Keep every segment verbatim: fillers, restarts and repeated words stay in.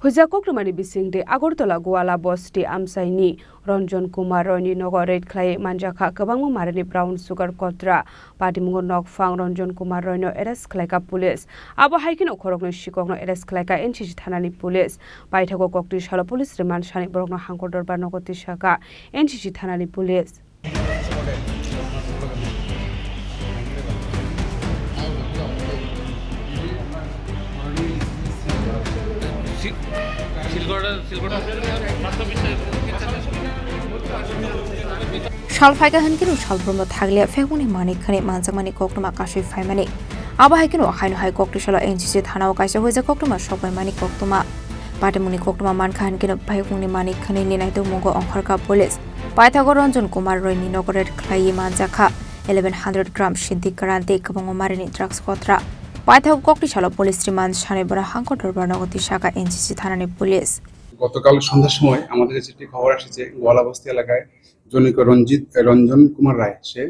Huijak koktwmani bisingtwi Agartala Goala bosti amchaini Ranjan Kumar Royni nogo raid khlaiwi manjakha kwbangma marini brown sugar kotra. Patimungo nokphang Ranjan Kumar Royno arrest khlaikha police. Abo hai kheno khoroknwi sikokno arrest khlaikha N C C thanani police. Paithago koktwi salo police remand sani borokno hangkor dorbar nogo tisakha N C C thanani police. Sal phaikha hwnkhe rw salbrumno thakliya phekmani manik khwnwi manjakmani koktwma kasui phaimani. Abo hai kheno haino hai koktwi salo N C C thanao kaisa huijak koktwma sokbaimani koktwma. Patimungni koktwma mankha hwnkhe phekmungni manik khwnwi ni naitokmungo ongkhorkha police. Paithago Ranjan Kumar Royni nogo raid khlaiwi manjakha eleven hundred gram Siddhi Karan tei kwbangma marini drugs kotra. Paithago koktwi salo police remand sani bono hangkor dorbar nogo tisakha N C C thanani police. গতকাল সন্ধ্যার সময় আমাদের কাছে একটি খবর আসে যে গোয়ালাবস্তি এলাকায় জনৈক রঞ্জিত, রঞ্জন কুমার রায়, সে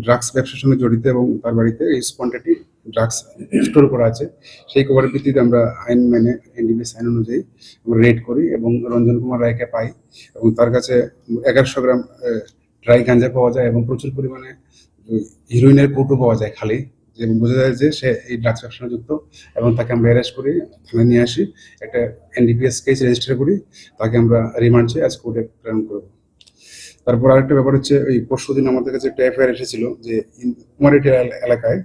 ড্রাগস ব্যবসার সঙ্গে জড়িত এবং তার বাড়িতে এই কোয়ান্টিটি ড্রাগস স্টোর করা আছে। সেই খবরের ভিত্তিতে আমরা আইন মেনে, এনডিপিএস আইন অনুযায়ী আমরা রেড করি এবং রঞ্জন কুমার রায়কে পাই এবং তার কাছে এগারোশো গ্রাম, আহ, ড্রাই গাঞ্জা পাওয়া যায় এবং প্রচুর পরিমাণে, উম, হিরোইনের কৌটো পাওয়া যায় খালি, এবং বোঝা যায় যে সে এই ড্রাগস ব্যবসায় যুক্ত এবং তাকে আমরা অ্যারেস্ট করি, থানায় নিয়ে আসি, একটা এনডিপিএস কেস রেজিস্টার করি, তাকে আমরা রিমান্ড চেয়ে আজ কোর্টে প্রেরণ করব। তারপর আরেকটা ব্যাপার হচ্ছে, ওই পরশুদিন আমাদের কাছে একটা এফআইআর এসেছিল যে ইন-, কুমারহাটি এল-, এলাকায়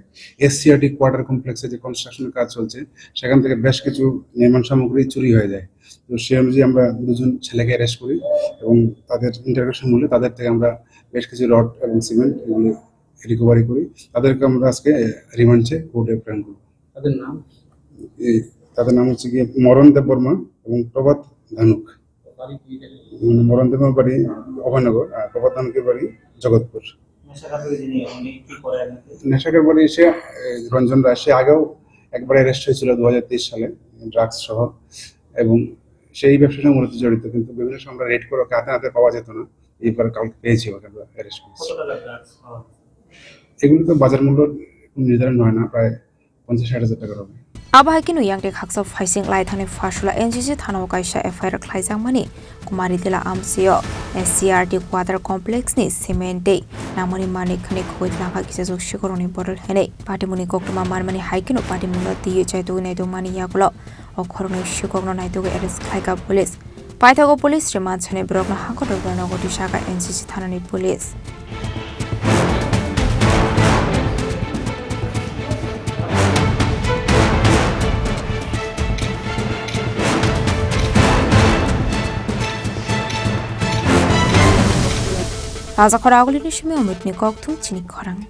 এসসিআরটি কোয়ার্টার কমপ্লেক্সে যে কনস্ট্রাকশনের কাজ চলছে, সেখান থেকে বেশ কিছু নির্মাণ সামগ্রী চুরি হয়ে যায়। তো সেই অনুযায়ী আমরা দুজন ছেলেকে অ্যারেস্ট করি এবং তাদের ইন্টারোগেশন মূলে তাদের থেকে আমরা বেশ কিছু রড এবং সিমেন্ট এগুলো রিকভারি করি। তাদেরকে আমরা আজকে রিমান্ড চেয়ে কোর্টে প্রেরণ করব। তাদের নাম? এই, তাদের নাম হচ্ছে গিয়ে মরণ দেববর্মা এবং প্রভাত ধানুক। বাড়ি কি জায়গায়? উম, মরণ দেববর্মার বাড়ি অভয়নগর, আর প্রভাত ধানুকের বাড়ি জগৎপুর। নেশাখোর যিনি, উনি কি করেন? নেশাখোর বাড়ি এসে, এ, রঞ্জন রায়, সে আগেও একবার অ্যারেস্ট হয়েছিল দু হাজার তেইশ সালে ড্রাগস সহ, এবং সেই ব্যবসার সঙ্গে মূলত জড়িত, কিন্তু বিভিন্ন সময় আমরা রেড করে ওকে হাতে নাতে পাওয়া যেত না। এইবার কালকে পেয়েছি ওকে, আমরা অ্যারেস্ট করেছি। কত টাকা ড্রাগস পাওয়া গেছে? এগুলো তো বাজার মূল্য এখন নির্ধারণ হয় না, প্রায় পঞ্চাশ ষাট হাজার টাকার হবে। Abo hai kheno yang tei khaksa phaising lai thani phasola N C C thanao kaisa F I R khlaijakmani Kumari Tila amchio S C R T quarter complex ni cement tei namoni manik khani khogoi tlangkha kisajwk sikhoroni bodol hinwi patimungni koktwma manmani hai kheno patimungno twiwi chaitugwi naitokmani yagulo o khoroknwi sikhokno naitugwi arrest khlaikha police. Paithago police remand sani borokno hangkor rwgwlano goti saka N C C thanani police. Rajakhor agulini simi Omitni kokthum chini khorang.